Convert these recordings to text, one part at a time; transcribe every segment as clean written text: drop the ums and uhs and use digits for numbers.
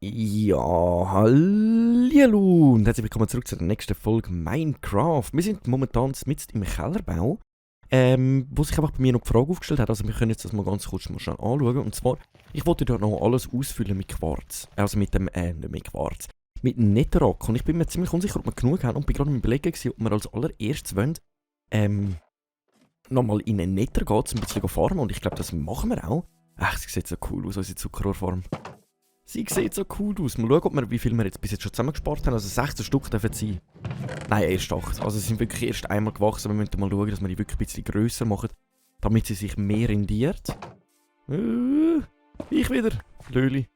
Ja, hallihallo und herzlich willkommen zurück zu der nächsten Folge Minecraft. Wir sind momentan mitten im Kellerbau, wo sich einfach bei mir noch die Frage aufgestellt hat. Also wir können jetzt das mal ganz kurz mal schnell anschauen. Und zwar, ich wollte da noch alles ausfüllen mit Quarz. Also mit dem, nicht mit Quarz, mit Netherrack. Und ich bin mir ziemlich unsicher, ob wir genug haben und bin gerade am Überlegen gewesen, ob wir als allererstes wollen, nochmal in einen Nether gehen, um ein bisschen farmen. Und ich glaube, das machen wir auch. Ach, sie sieht so cool aus, unsere Zuckerrohrfarm. Sie sieht so cool aus. Mal schauen, wie viel wir jetzt bis jetzt schon zusammengespart haben. Also 16 Stück dürfen es sein. Nein, erst 8. Also sie sind wirklich erst einmal gewachsen. Wir müssen mal schauen, dass wir die wirklich ein bisschen grösser machen, damit sie sich mehr rendiert. Ich wieder. Löli.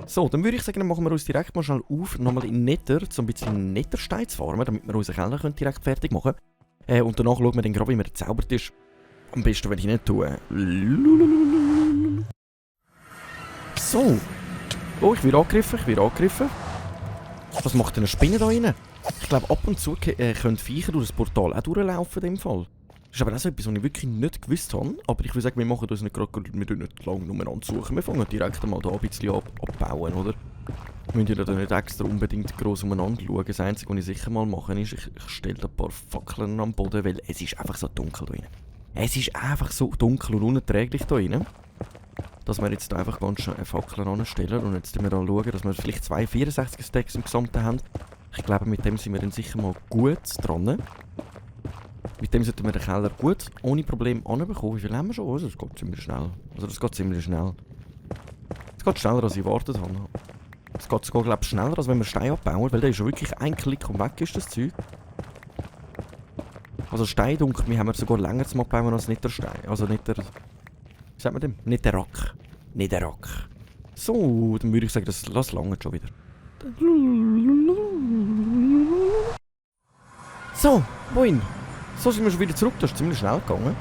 So, dann würde ich sagen, dann machen wir uns direkt mal schnell auf, nochmal in Nether, so ein bisschen Netherstein zu farmen, damit wir unseren Keller direkt fertig machen können. Und danach schauen wir dann gerade, wie wir den Zaubertisch am besten, wenn ich nicht tue. So. Oh, ich werde angegriffen, Was macht denn eine Spinne da rein? Ich glaube, ab und zu können Viecher durch das Portal auch durchlaufen in dem Fall. Das ist aber auch so etwas, was ich wirklich nicht gewusst habe. Aber ich würde sagen, wir machen uns nicht gerade, wir tun nicht lange umeinander suchen. Wir fangen direkt einmal da ein bisschen abbauen, oder? Wir müssen ja da nicht extra unbedingt gross umeinander schauen. Das Einzige, was ich sicher mal mache, ist, ich stelle da ein paar Fackeln am Boden, weil es ist einfach so dunkel da rein. Es ist einfach so dunkel und unerträglich da rein, dass wir jetzt einfach ganz schnell Fackeln anstellen und jetzt wir da schauen, dass wir vielleicht 2 64 Stacks im Gesamten haben. Ich glaube, mit dem sind wir dann sicher mal gut dran. Mit dem sollten wir den Keller gut, ohne Probleme anbekommen. Wie viel haben wir schon? Also, das geht ziemlich schnell. Es geht schneller, als ich erwartet habe. Es geht sogar, glaube ich, schneller, als wenn wir Stein abbauen, weil der ist ja wirklich ein Klick und weg ist das Zeug. Also Stein, wir haben sogar länger zum Abbauen als Netherstein. Also Nether... Wie sagt man dem? Netherrack. So, dann würde ich sagen, das lange schon wieder. So, moin. So sind wir schon wieder zurück. Das ist ziemlich schnell gegangen.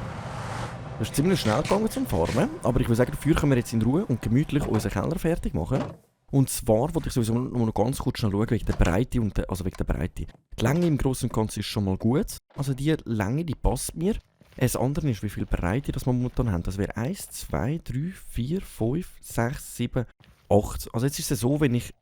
Zum Farmen. Aber ich würde sagen, dafür können wir jetzt in Ruhe und gemütlich unseren Keller fertig machen. Und zwar wollte ich sowieso noch ganz kurz schauen, wegen der Breite wegen der Breite. Die Länge im Großen und Ganzen ist schon mal gut. Also die Länge, die passt mir. Das andere ist, wie viel Breite das wir momentan haben. Das wäre 1, 2, 3, 4, 5, 6, 7, 8. Also jetzt ist es so, wenn ich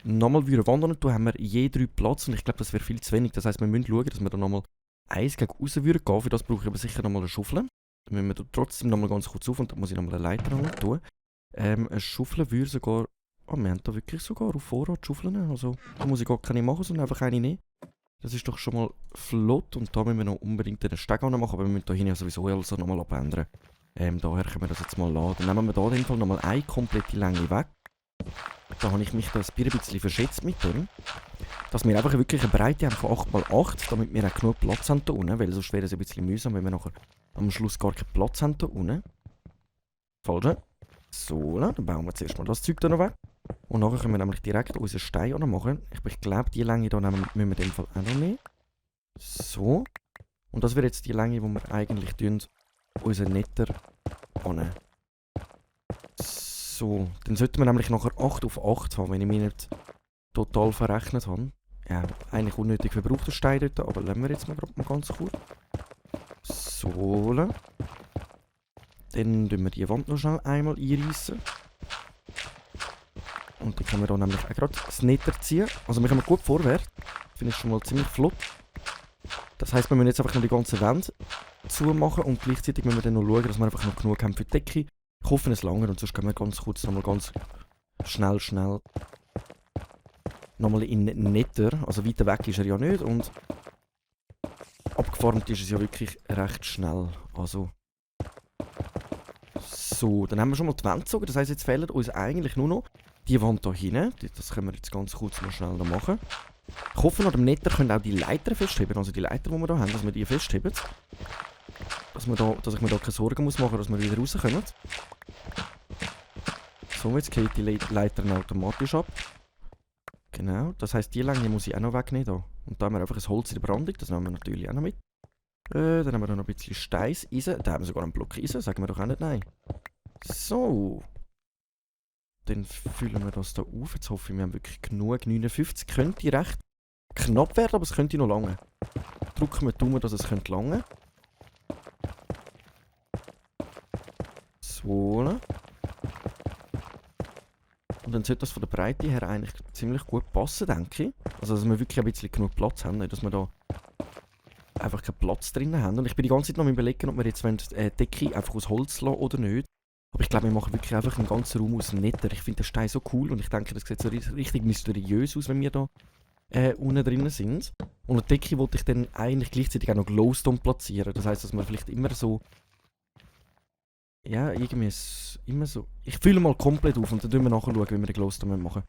nochmal wandern tue, haben wir je 3 Platz. Und ich glaube, das wäre viel zu wenig. Das heisst, wir müssen schauen, dass wir da nochmal 1 gegen raus gehen. Für das brauche ich aber sicher nochmal eine Schaufel. Dann müssen wir da trotzdem nochmal ganz kurz auf und dann muss ich nochmal eine Leiter tun. Eine Schaufel würde sogar... Oh, wir haben da wirklich sogar auf Vorrat Schaufeln. Also da muss ich gar keine machen, sondern einfach eine nehmen. Das ist doch schon mal flott und da müssen wir noch unbedingt einen Steg machen, aber wir müssen da hinten sowieso also nochmal abändern. Daher können wir das jetzt mal laden. Dann nehmen wir da in dem Fall nochmal eine komplette Länge weg. Da habe ich mich das ein bisschen verschätzt mit dem. Dass wir einfach wirklich eine Breite haben von 8x8, damit wir auch genug Platz haben da unten, weil sonst wäre es ein bisschen mühsam, wenn wir nachher am Schluss gar keinen Platz haben da unten. Falsch. So, dann bauen wir zuerst mal das Zeug da noch weg. Und nachher können wir nämlich direkt unseren Stein machen. Ich glaube, die Länge hier müssen wir in dem Fall auch noch nehmen. So. Und das wäre jetzt die Länge, die wir eigentlich unseren Nether annehmen. So. Dann sollten wir nämlich nachher 8 auf 8 haben, wenn ich mich nicht total verrechnet habe. Ja, eigentlich unnötig verbrauchter Stein dort, aber lassen wir jetzt mal ganz kurz. So. Dann tun wir die Wand noch schnell einmal einreißen. Und dann können wir hier nämlich auch gerade das Nether ziehen. Also wir kommen gut vorwärts. Finde ich schon mal ziemlich flott. Das heisst, wir müssen jetzt einfach noch die ganze Wand zumachen und gleichzeitig müssen wir dann noch schauen, dass wir einfach noch genug haben für die Decke. Ich hoffe, es lange und sonst können wir ganz kurz nochmal ganz schnell nochmal in Nether. Also weiter weg ist er ja nicht und abgefarmt ist es ja wirklich recht schnell. Also so, dann haben wir schon mal die Wand gezogen. Das heisst, jetzt fehlt uns eigentlich nur noch die Wand hier hinten. Das können wir jetzt ganz kurz mal schnell noch machen. Ich hoffe, nach dem Nether können auch die Leiter festheben. Also die Leiter, die wir hier haben, dass wir die festheben. Dass ich mir da keine Sorgen muss machen, dass wir wieder rauskommen. So, jetzt geht die Leiter automatisch ab. Genau, das heisst, die Länge muss ich auch noch wegnehmen. Da. Und da haben wir einfach ein Holz in der Brandung. Das nehmen wir natürlich auch noch mit. Dann haben wir da noch ein bisschen Steiss, Eisen. Da haben wir sogar einen Block Eisen, sagen wir doch auch nicht nein. So. Dann füllen wir das da auf. Jetzt hoffe ich, wir haben wirklich genug. 59 könnte recht knapp werden, aber es könnte noch lange. drücken wir Daumen, dass es langen könnte. So. Und dann sollte das von der Breite her eigentlich ziemlich gut passen, denke ich. Also, dass wir wirklich ein bisschen genug Platz haben, nicht, dass wir da einfach keinen Platz drin haben. Und ich bin die ganze Zeit noch am Überlegen, ob wir jetzt die Decke einfach aus Holz lassen oder nicht. Aber ich glaube, wir machen wirklich einfach einen ganzen Raum aus Nether. Ich finde den Stein so cool und ich denke, das sieht so richtig mysteriös aus, wenn wir da unten drinnen sind. Und die Decke wollte ich dann eigentlich gleichzeitig auch noch Glowstone platzieren. Das heisst, dass wir vielleicht immer so... Ja, irgendwie immer so... Ich fülle mal komplett auf und dann schauen wir nachher, wie wir den Glowstone machen.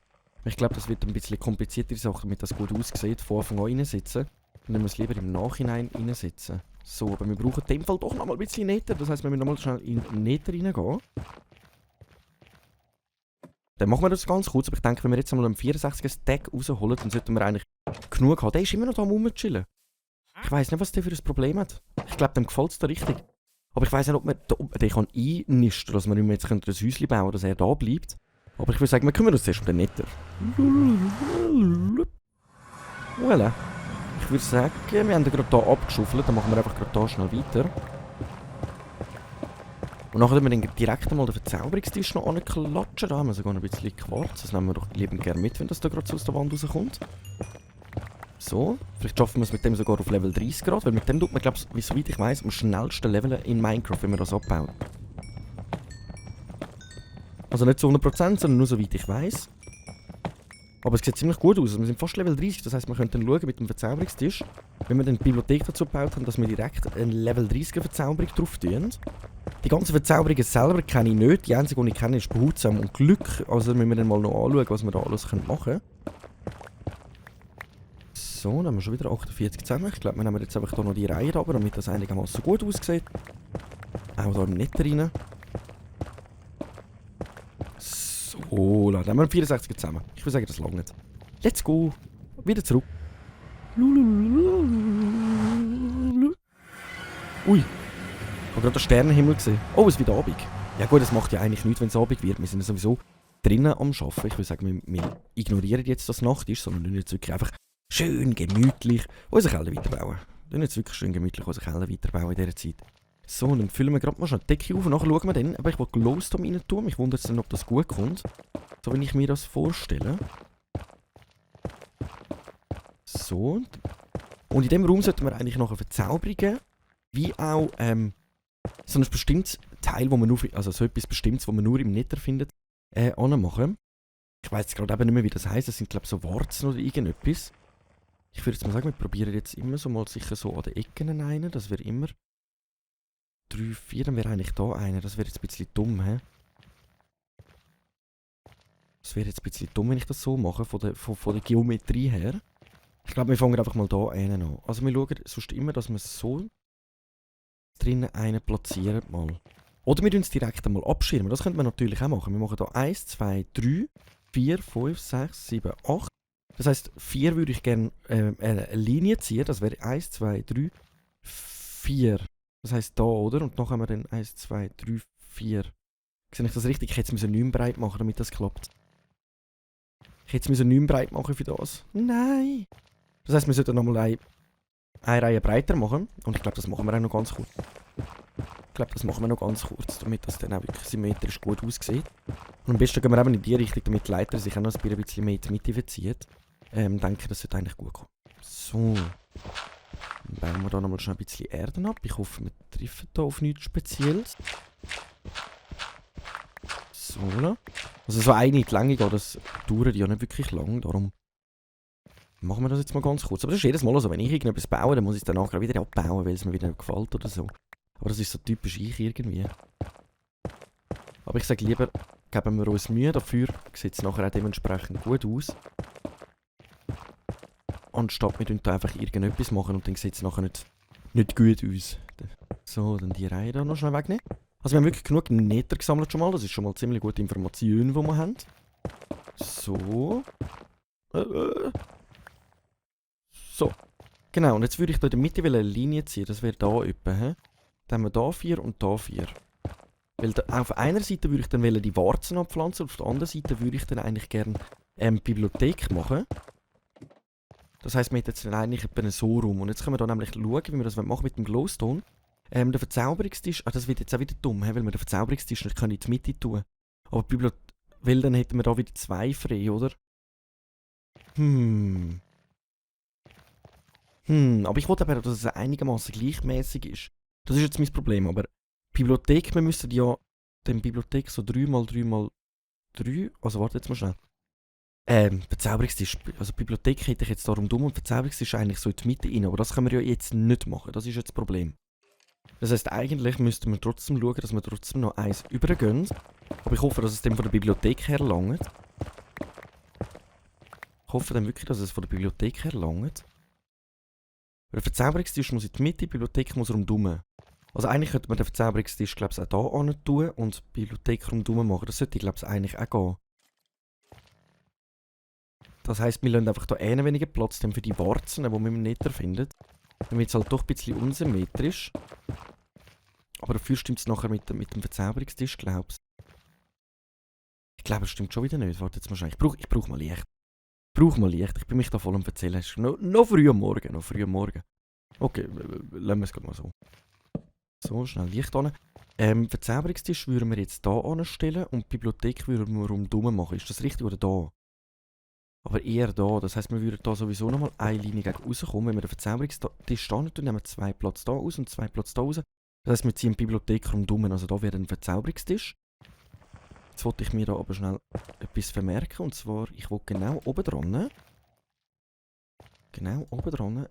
Ich glaube, das wird ein bisschen kompliziertere Sache, damit das gut aussieht. Von Anfang an reinsetzen. Dann müssen wir es lieber im Nachhinein reinsetzen. So, aber wir brauchen in dem Fall doch noch mal ein bisschen Nether. Das heisst, wir müssen noch mal schnell in Nether reingehen. Dann machen wir das ganz kurz, aber ich denke, wenn wir jetzt einmal einen 64er Stack rausholen, dann sollten wir eigentlich genug haben. Der ist immer noch da am rumchillen. Ich weiss nicht, was der für ein Problem hat. Ich glaube, dem gefällt es da richtig. Aber ich weiss nicht, ob man den kann einnisten, dass wir ihm jetzt ein Häuschen bauen, dass er da bleibt. Aber ich würde sagen, wir kümmern uns zuerst um den Nether. Voilà. Ich würde sagen, wir haben den gerade hier abgeschaufelt, dann machen wir einfach gerade hier schnell weiter. Und nachher können wir dann direkt einmal den Verzauberungstisch noch anklatschen. Da haben wir sogar ein bisschen Quarz. Das nehmen wir doch liebend gerne mit, wenn das da gerade so aus der Wand rauskommt. So, vielleicht schaffen wir es mit dem sogar auf Level 30 Grad, weil mit dem tut man, glaube ich, soweit ich weiss, am schnellsten leveln in Minecraft, wenn man das abbaut. Also nicht zu 100%, sondern nur soweit ich weiss. Aber es sieht ziemlich gut aus. Wir sind fast Level 30, das heisst, wir können dann schauen mit dem Verzauberungstisch, wenn wir dann die Bibliothek dazu gebaut haben, dass wir direkt eine Level 30er Verzauberung drauf tun. Die ganzen Verzauberungen selber kenne ich nicht. Die einzige, die ich kenne, ist Behutsam und Glück. Also müssen wir dann mal noch anschauen, was wir da alles machen können. So, dann haben wir schon wieder 48 zusammen. Ich glaube, wir nehmen jetzt einfach hier noch die Reihe runter, damit das einigermaßen gut aussieht. Auch hier im Nether rein. So, dann haben wir 64 zusammen. Ich würde sagen, das langt nicht. Let's go! Wieder zurück. Ui! Ich habe gerade den Sternenhimmel gesehen. Oh, es wird Abend. Ja gut, das macht ja eigentlich nichts, wenn es Abend wird. Wir sind ja sowieso drinnen am Arbeiten. Ich würde sagen, wir ignorieren jetzt, dass es Nacht ist, sondern wir jetzt wirklich einfach schön gemütlich unsere Keller weiterbauen. Wir jetzt wirklich schön gemütlich unsere Keller weiterbauen in dieser Zeit. So, dann füllen wir gerade mal schnell die Decke auf und nachher schauen wir dann. Aber ich will Glowstone rein tun. Ich wundere dann, ob das gut kommt. So, wenn ich mir das vorstelle. So. Und in diesem Raum sollten wir eigentlich nachher Verzauberungen, wie auch so ein bestimmtes Teil, wo man nur, also so etwas Bestimmtes, was man nur im Nether findet, anmachen. Ich weiss jetzt gerade eben nicht mehr, wie das heisst. Das sind, glaube ich, so Warzen oder irgendetwas. Ich würde jetzt mal sagen, wir probieren jetzt immer so mal sicher so an den Ecken rein. Das wäre immer 3, 4, dann wäre eigentlich da einer. Das wäre jetzt ein bisschen dumm, hä? Das wäre jetzt ein bisschen dumm, wenn ich das so mache, von der Geometrie her. Ich glaube, wir fangen einfach mal da einen an. Also wir schauen sonst immer, dass wir so drinnen einen platzieren mal. Oder wir tun es direkt einmal abschirmen. Das könnte man natürlich auch machen. Wir machen hier 1, 2, 3, 4, 5, 6, 7, 8. Das heisst, 4 würde ich gerne eine Linie ziehen. Das wäre 1, 2, 3, 4. Das heisst da, oder? Und dann haben wir dann 1, 2, 3, 4. Sehe ich das richtig? Ich hätte es 9 breit machen, damit das klappt. Ich hätte es 9 breit machen für das. Nein! Das heisst, wir sollten nochmal eine Reihe breiter machen. Und ich glaube, das machen wir auch noch ganz kurz. Damit das dann auch wirklich symmetrisch gut aussieht. Und am besten gehen wir eben in die Richtung, damit die Leiter sich auch noch ein bisschen mehr in die Mitte verzieht. Denke, das sollte eigentlich gut kommen. So. Dann bauen wir da nochmal schnell ein bisschen Erde ab. Ich hoffe, wir treffen hier auf nichts Spezielles. So. Also so eine in die Länge geht, das dauert ja nicht wirklich lang. Darum machen wir das jetzt mal ganz kurz. Aber das ist jedes Mal so, wenn ich irgendetwas baue, dann muss ich es dann nachher wieder abbauen, weil es mir wieder nicht gefällt oder so. Aber das ist so typisch ich irgendwie. Aber ich sage lieber, geben wir uns Mühe, dafür sieht es nachher auch dementsprechend gut aus. Anstatt wir da einfach irgendetwas machen und dann sieht es nachher nicht gut aus. So, dann die Reihe da noch schnell wegnehmen. Also wir haben wirklich genug Nether gesammelt schon mal. Das ist schon mal ziemlich gute Information, die wir haben. So. So. Genau, und jetzt würde ich da in der Mitte eine Linie ziehen. Das wäre da etwa. He? Dann haben wir da 4 und da 4. Weil da, auf einer Seite würde ich dann die Warzen abpflanzen und auf der anderen Seite würde ich dann eigentlich gerne Bibliothek machen. Das heisst, wir hätten jetzt eigentlich etwa so rum. Und jetzt können wir da nämlich schauen, wie wir das machen mit dem Glowstone. Der Verzauberungstisch, das wird jetzt auch wieder dumm, weil wir den Verzauberungstisch nicht in die Mitte tun. Aber weil dann hätten wir da wieder 2 frei, oder? Aber ich wollte aber, dass es einigermaßen gleichmäßig ist. Das ist jetzt mein Problem, aber Bibliothek, wir müssen ja den Bibliothek so 3x3x3, also warte jetzt mal schnell. Verzauberungstisch, also Bibliothek hätte ich jetzt darum dumm und Verzauberungstisch eigentlich so in die Mitte rein, aber das können wir ja jetzt nicht machen, das ist jetzt das Problem. Das heisst, eigentlich müssten wir trotzdem schauen, dass wir trotzdem noch eins übergehen. Aber ich hoffe, dass es dem von der Bibliothek her langt. Ich hoffe dann wirklich, dass es von der Bibliothek her langt. Der Verzauberungstisch muss in die Mitte, die Bibliothek muss rundherum. Also eigentlich könnte man den Verzauberungstisch, glaube ich, auch hier hin tun und die Bibliothek rundherum machen. Das sollte, glaube ich, eigentlich auch gehen. Das heisst, wir lassen einfach hier weniger Platz für die Warzen, die wir im Nether finden. Dann wird es halt doch ein bisschen unsymmetrisch. Aber dafür stimmt es nachher mit dem Verzauberungstisch, glaubst du? Ich glaube, es stimmt schon wieder nicht. Warte jetzt mal schnell. Ich brauche mal Licht. Ich bin mich da voll am Erzählen. Es ist noch früh am Morgen. Okay, lassen wir es gerade mal so. So, schnell Licht an. Verzauberungstisch würden wir jetzt hier anstellen und die Bibliothek würden wir rundherum machen. Ist das richtig oder da? Aber eher da. Das heisst, wir würden da sowieso nochmal eine Linie gegen rauskommen. Wenn wir den Verzauberungstisch da nicht tun, nehmen wir 2 Platz da aus und 2 Platz da raus. Das heisst, wir ziehen die Bibliothek rundherum. Also da wäre ein Verzauberungstisch. Jetzt wollte ich mir da aber schnell etwas vermerken. Und zwar, ich will genau oben dran.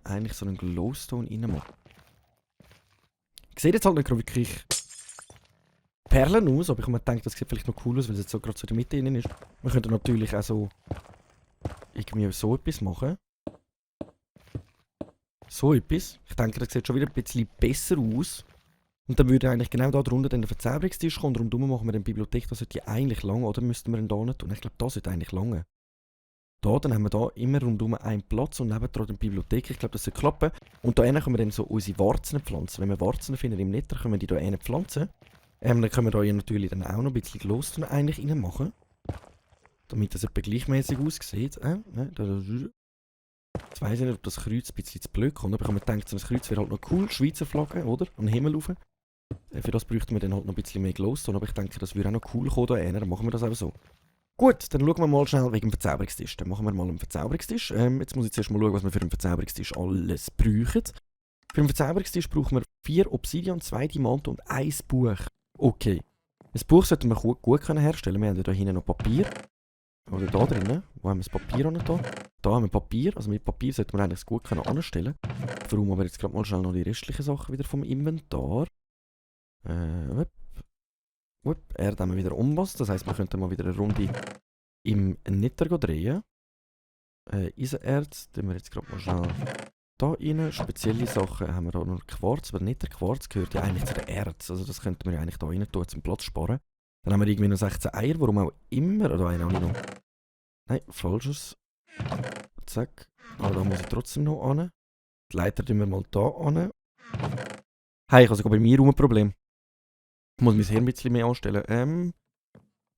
Eigentlich so einen Glowstone reinmachen. Sieht jetzt halt nicht wirklich Perlen aus, aber ich habe mir gedacht, das sieht vielleicht noch cool aus, weil es jetzt so gerade so in der Mitte drin ist. Wir könnten natürlich auch so irgendwie so etwas machen. So etwas. Ich denke, das sieht schon wieder ein bisschen besser aus. Und dann würde eigentlich genau da drunter dann der Verzauberungstisch kommen. Und rundherum machen wir dann die Bibliothek. Das sollte eigentlich lang, oder müssten wir ihn da nicht tun? Ich glaube, das sollte eigentlich lange. Dann haben wir da immer rundherum einen Platz und nebendran die Bibliothek. Ich glaube, das sollte klappen. Und da können wir dann so unsere Warzen pflanzen. Wenn wir Warzen finden im Nether, können wir die da pflanzen. Dann können wir da hier natürlich dann auch noch ein bisschen Glowstone eigentlich reinmachen. Damit das etwa gleichmäßig aussieht. Jetzt weiss ich nicht, ob das Kreuz ein bisschen zu blöd kommt, aber ich habe mir gedacht, so ein Kreuz wäre halt noch cool. Schweizer Flagge, oder? An den Himmel rauf. Für das bräuchten wir dann halt noch ein bisschen mehr Glowstone, aber ich denke, das würde auch noch cool kommen da. Dann machen wir das einfach so. Gut, dann schauen wir mal schnell wegen dem Verzauberungstisch. Dann machen wir mal einen Verzauberungstisch. Jetzt muss ich zuerst mal schauen, was wir für einen Verzauberungstisch alles brauchen. Für einen Verzauberungstisch brauchen wir 4 Obsidian, 2 Diamanten und 1 Buch. Okay. Ein Buch sollten wir gut herstellen. Wir haben ja da hinten noch Papier. Oder da drinnen. Wo haben wir das Papier an? Da haben wir Papier. Also mit Papier sollten wir eigentlich gut anstellen. Warum aber jetzt gerade mal schnell noch die restlichen Sachen wieder vom Inventar. Erde haben wir wieder was. Das heisst, wir könnten mal wieder eine Runde im Nether drehen. Eisenerz, tun wir jetzt gerade mal schnell da rein. Spezielle Sachen haben wir da noch Quarz. Aber nicht der Quarz gehört ja eigentlich zu den Erz. Also das könnten wir ja eigentlich da rein tun, zum Platz sparen. Dann haben wir irgendwie noch 16 Eier, warum auch immer. Oder einen habe ich noch. Nein, falsches. Zack. Aber da muss ich trotzdem noch an. Die Leiter tun wir mal da an. Hey, ich habe sogar bei mir ein Problem. Ich muss mein Hirn ein bisschen mehr anstellen.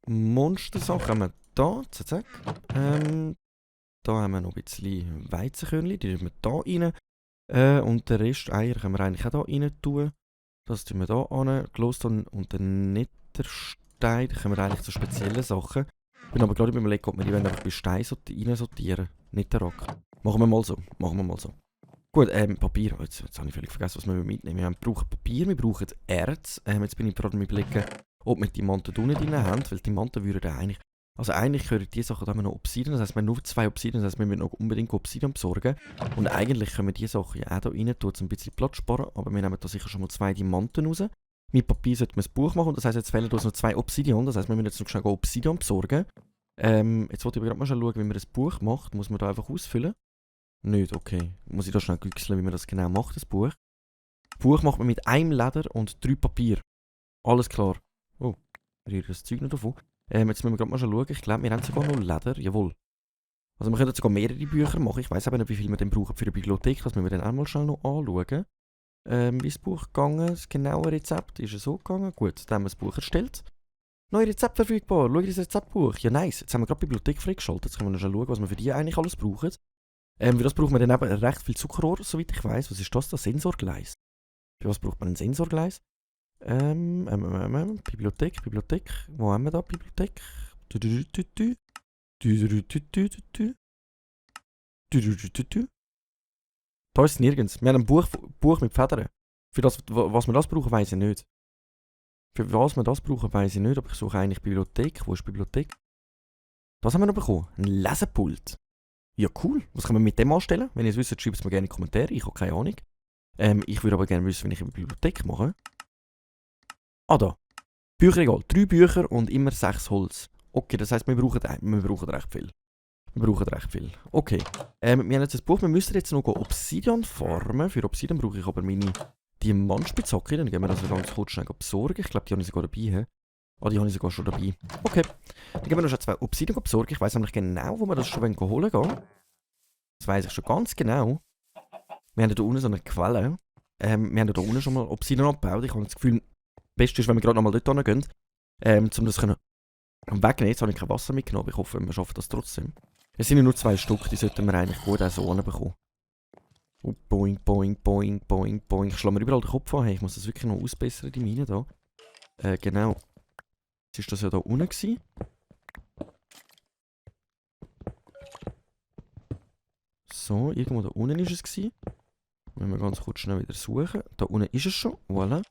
Monstersachen haben wir da. Zack. Da haben wir noch ein bisschen Weizenkörnchen. Die tun wir da rein. Und den Rest Eier können wir eigentlich auch da rein tun. Das tun wir da an. Glowstone und den Netherstein. Da können wir eigentlich so spezielle Sachen. Ich bin aber gerade überlegt, ob wir die einfach bei Stein rein sortieren. Nicht der Rock. Machen wir mal so. Gut, Papier. Jetzt habe ich völlig vergessen, was wir mitnehmen. Wir brauchen Papier, wir brauchen Erz. Jetzt bin ich gerade am Überlegen, ob wir Diamanten da nicht drin haben, weil Diamanten würden eigentlich... Also eigentlich gehören diese Sachen da noch Obsidian, das heisst, wir haben nur 2 Obsidian, das heisst, wir müssen noch unbedingt Obsidian besorgen. Und eigentlich können wir diese Sachen ja auch da rein tun, um ein bisschen Platz sparen, aber wir nehmen da sicher schon mal 2 Diamanten raus. Mit Papier sollten wir ein Buch machen, das heisst, jetzt fehlen uns noch 2 Obsidian, das heisst, wir müssen jetzt noch schnell Obsidian besorgen. Jetzt wollte ich aber gerade mal schauen, wie man das Buch macht. Muss man da einfach ausfüllen? Nicht, okay. Muss ich da schnell googeln, wie man das genau macht, das Buch. Das Buch macht man mit einem Leder und 3 Papier. Alles klar. Oh, ich rühre das Zeug noch davon. Jetzt müssen wir gerade mal schauen. Ich glaube, wir haben sogar noch Leder. Jawohl. Also wir können sogar mehrere Bücher machen. Ich weiss aber nicht, wie viel wir dann brauchen für eine Bibliothek. Das müssen wir dann einmal schnell noch anschauen. Wie ist das Buch gegangen? Das genaue Rezept ist es so gegangen. Gut, dann haben wir das Buch erstellt. Neues Rezept verfügbar. Schau das Rezeptbuch. Ja, nice. Jetzt haben wir gerade die Bibliothek freigeschaltet. Jetzt können wir noch schauen, was wir für die eigentlich alles brauchen. Für das braucht man dann eben recht viel Zuckerrohr, soweit ich weiß. Was ist das da? Sensorgleis. Für was braucht man ein Sensorgleis? Bibliothek, Bibliothek. Wo haben wir da Bibliothek? Du, du, du, du, du, du, du, du, du, du. Du, du, du, du, du. Da ist es nirgends. Wir haben ein Buch mit Federn. Für das, was wir das brauchen, weiss ich nicht. Für was wir das brauchen, weiss ich nicht. Aber ich suche eigentlich Bibliothek. Wo ist Bibliothek? Das haben wir noch bekommen. Ein Lesepult. Ja, cool. Was kann man mit dem anstellen? Wenn ihr es wisst, schreibt es mir gerne in die Kommentare. Ich habe keine Ahnung. Ich würde aber gerne wissen, wenn ich eine Bibliothek mache. Ah, da. Bücherregal. 3 Bücher und immer 6 Holz. Okay, das heisst, wir brauchen recht viel. Okay. Wir haben jetzt ein Buch. Wir müssen jetzt noch Obsidian farmen. Für Obsidian brauche ich aber meine Diamantspitzhacke. Dann gehen wir das ganz kurz schnell besorgen. Ich glaube, die habe ich sogar dabei. He? Ah, die habe ich sogar schon dabei. Okay. Dann gehen wir noch schon 2 Obsidian besorgen. Ich weiss nämlich genau, wo wir das schon holen gehen. Das weiss ich schon ganz genau. Wir haben hier unten so eine Quelle. Wir haben hier unten schon mal Obsidian abgebaut. Ich habe das Gefühl, das Beste ist, wenn wir gerade nochmal dort hingehen. Um das können wegnehmen. Jetzt habe ich kein Wasser mitgenommen, aber ich hoffe, wir schaffen das trotzdem. Es sind ja nur 2 Stück, die sollten wir eigentlich gut auch so bekommen. Oh, boing, boing, boing, boing, boing. Ich schlage mir überall den Kopf an. Hey, ich muss das wirklich noch ausbessern, die Mine da. Genau. Jetzt war das ja da unten gewesen. So, irgendwo da unten war es gewesen. Wenn wir ganz kurz schnell wieder suchen. Da unten ist es schon. Voilà.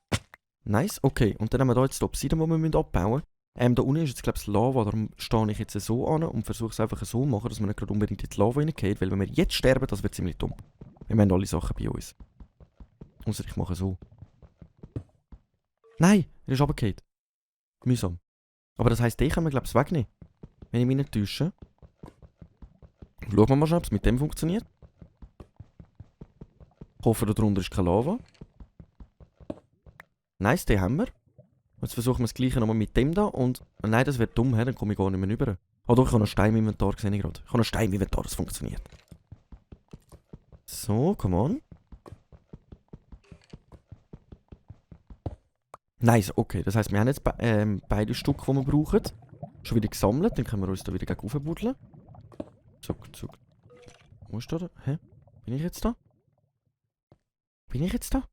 Nice, okay. Und dann haben wir da jetzt die Obsidian, die wir abbauen müssen. Da unten ist jetzt, glaube ich, das Lava. Darum stehe ich jetzt so an und versuche es einfach so zu machen, dass wir nicht gerade unbedingt in die Lava reingeht. Weil wenn wir jetzt sterben, das wird ziemlich dumm. Wir haben alle Sachen bei uns. Ausser ich mache so. Nein, er ist runtergefallen. Mühsam. Aber das heisst, den können wir, glaube ich, wegnehmen. Wenn ich mich nicht täusche. Schauen wir mal schnell, ob es mit dem funktioniert. Ich hoffe, da drunter ist keine Lava. Nice, den haben wir. Jetzt versuchen wir das gleiche nochmal mit dem da und... Nein, das wird dumm, dann komme ich gar nicht mehr rüber. Ah doch, ich habe noch Stein im Inventar, sehe ich gerade. Ich habe noch Stein im Inventar, das funktioniert. So, come on. Nice, okay. Das heisst, wir haben jetzt beide Stück, die wir brauchen. Schon wieder gesammelt, dann können wir uns da wieder gegen buddeln. Zuck, zuck. Wo ist der? Hä? Bin ich jetzt da? Bin ich jetzt da?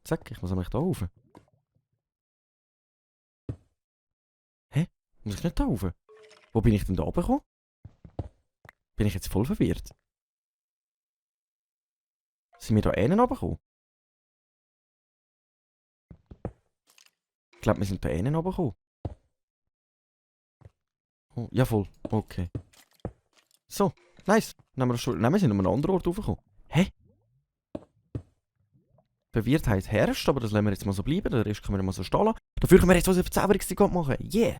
Zack, ich muss nämlich da rauf. Hä? Muss ich nicht da rauf? Wo bin ich denn da gekommen? Bin ich jetzt voll verwirrt? Sind wir da innen runtergekommen? Ich glaube, wir sind da innen runtergekommen. Oh, ja, voll. Okay. So, nice. Nein, wir sind an einem anderen Ort raufgekommen. Hä? Verwirrtheit herrscht, aber das lassen wir jetzt mal so bleiben. Den Rest können wir mal so stehen lassen. Dafür können wir jetzt unsere Verzauberungszeit machen. Yeah!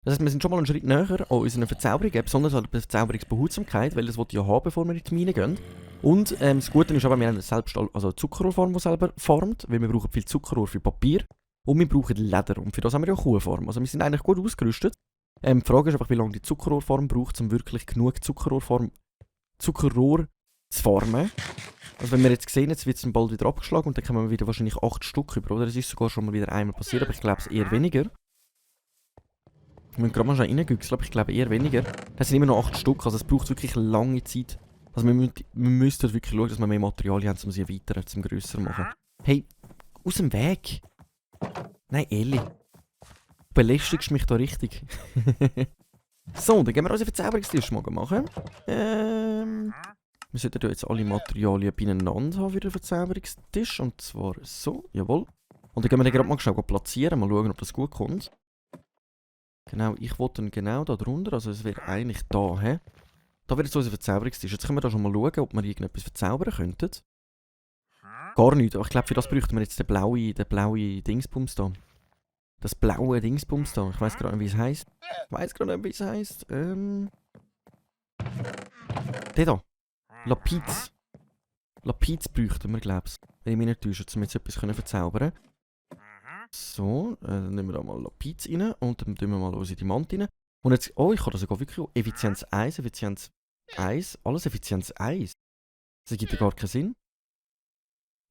Das heisst, wir sind schon mal einen Schritt näher an unseren Verzauberungen, besonders an der Verzauberungsbehutsamkeit, weil das wollte ich ja haben, bevor wir in die Mine gehen. Und das Gute ist aber, wir haben selbst also Zuckerrohrform, die selber formt, weil wir brauchen viel Zuckerrohr für Papier und wir brauchen Leder und für das haben wir ja Kuhform. Also wir sind eigentlich gut ausgerüstet. Die Frage ist einfach, wie lange die Zuckerrohrform braucht, um wirklich genug Zuckerrohr zu formen. Also wenn wir jetzt sehen, jetzt wird es bald wieder abgeschlagen und dann kommen wir wieder wahrscheinlich 8 Stück über, oder? Es ist sogar schon mal wieder einmal passiert, aber ich glaube es eher weniger. Wir müssen gerade mal schnell reingüchseln, aber ich glaube eher weniger. Das sind immer noch 8 Stück, also es braucht wirklich lange Zeit. Also wir müssen wirklich schauen, dass wir mehr Materialien haben, um sie erweitern, zum grösser machen. Hey, aus dem Weg! Nein, Eli. Du belästigst mich da richtig. So, dann gehen wir unseren Verzauberungstisch mal machen. Wir sollten jetzt alle Materialien beieinander haben für den Verzauberungstisch. Und zwar so, jawohl. Und dann gehen wir den gerade mal schnell platzieren, mal schauen, ob das gut kommt. Genau, ich wollte dann genau da drunter, also es wäre eigentlich da, hä? Da wäre jetzt unser Verzauberungstisch. Jetzt können wir da schon mal schauen, ob wir irgendetwas verzaubern könnten. Gar nichts, aber ich glaube, für das bräuchten wir jetzt den blauen Dingsbums da. Das blaue Dingsbums da. Ich weiß gerade nicht, wie es heisst. Der da. Lapiz. Lapiz bräuchten wir, glaube ich. Wenn ich mich nicht täusche, um jetzt etwas verzaubern können. So, dann nehmen wir da mal Lapiz rein und dann tun wir mal unsere Diamant rein. Und jetzt, oh, ich kann das sogar wirklich Effizienz 1, Effizienz 1, alles Effizienz 1. Das ergibt ja gar keinen Sinn.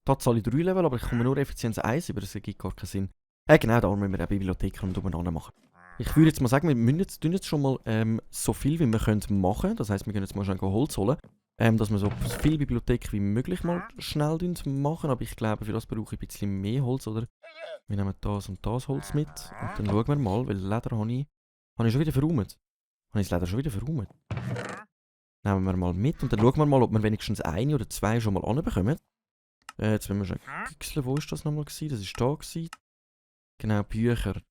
Da zahle ich 3 Level, aber ich komme nur Effizienz 1 über, das ergibt gar keinen Sinn. Genau, da müssen wir eine Bibliothek umeinander machen. Ich würde jetzt mal sagen, wir müssen jetzt schon mal so viel wie wir können machen. Das heisst, wir können jetzt mal schnell Holz holen. Dass wir so viele Bibliotheken wie möglich mal schnell machen. Aber ich glaube, für das brauche ich ein bisschen mehr Holz, oder? Wir nehmen das und das Holz mit. Und dann schauen wir mal, weil Leder habe ich schon wieder verräumt. Habe ich das Leder schon wieder verräumt? Nehmen wir mal mit und dann schauen wir mal, ob wir wenigstens eine oder zwei schon mal anbekommen. Jetzt wollen wir schon güchseln. Wo ist das nochmal gewesen? Das war da gewesen. Genau, Bücher.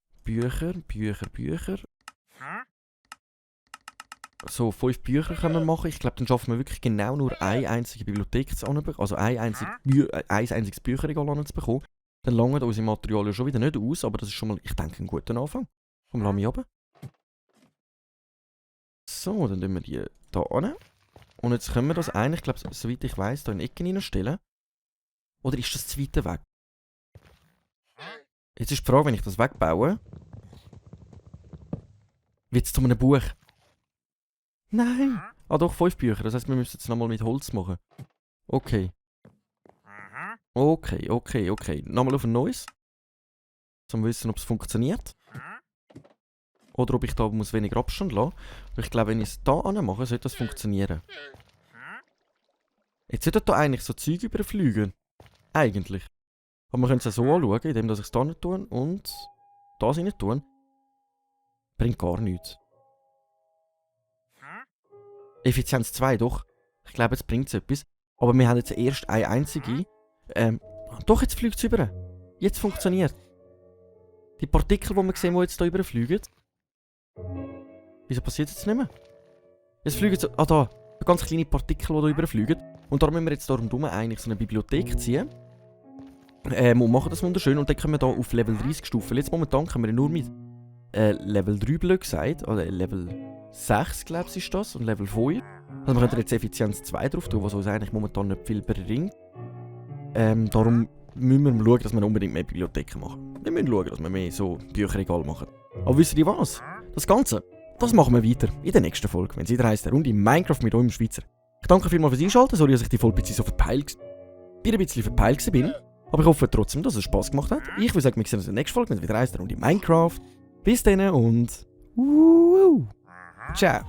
So, 5 Bücher können wir machen. Ich glaube, dann schaffen wir wirklich genau nur eine einzige Bibliothek zu anbekommen. Also ein einziges Bücherregal anzubekommen. Dann langen unsere Materialien schon wieder nicht aus, aber das ist schon mal, ich denke, ein guter Anfang. Komm, lass mich runter. So, dann tun wir die da an. Und jetzt können wir das eigentlich, ich glaube, soweit ich weiss, hier in Ecken reinstellen. Oder ist das zu weit weg? Jetzt ist die Frage, wenn ich das wegbaue, wird es zu einem Buch? Nein! Ah doch, 5 Bücher, das heisst, wir müssen jetzt nochmal mit Holz machen. Okay. Okay. Nochmal auf ein neues. Um zu wissen, ob es funktioniert. Oder ob ich da weniger Abstand lassen muss. Ich glaube, wenn ich es hier anmache, sollte das funktionieren. Jetzt sollte da eigentlich so Zeug überfliegen. Eigentlich. Aber wir können es ja so anschauen, indem ich es da nicht tue und das rein tue. Bringt gar nichts. Effizienz 2, doch. Ich glaube, jetzt bringt es etwas. Aber wir haben jetzt erst eine einzige. Doch, jetzt fliegt es über. Jetzt funktioniert. Die Partikel, die wir sehen, die jetzt hier überfliegen. Wieso passiert es jetzt nicht mehr? Jetzt fliegen so. Ah, da. Ganz kleine Partikel, die hier überfliegen. Und darum müssen wir jetzt darum eigentlich so eine Bibliothek ziehen. Und machen das wunderschön. Und dann können wir hier auf Level 30 Stufen. Jetzt momentan können wir nur mit Level 3 blöd gesagt. Oder Level 6, glaube ich, ist das. Und Level 5. Also wir können jetzt Effizienz 2 drauf tun, was uns eigentlich momentan nicht viel bringt. Darum müssen wir schauen, dass wir unbedingt mehr Bibliotheken machen. Wir müssen schauen, dass wir mehr so Bücherregal machen. Aber wisst ihr was? Das Ganze, das machen wir weiter in der nächsten Folge, wenn es wieder heisst, eine Runde Minecraft mit eurem Schweizer. Ich danke vielmals fürs Einschalten, sorry, dass ich die Folge so verpeilt bin. Aber ich hoffe trotzdem, dass es Spass gemacht hat. Ich würde sagen, wir sehen uns in der nächsten Folge, wenn es wieder heisst, eine Runde Minecraft. Bis dann und ciao.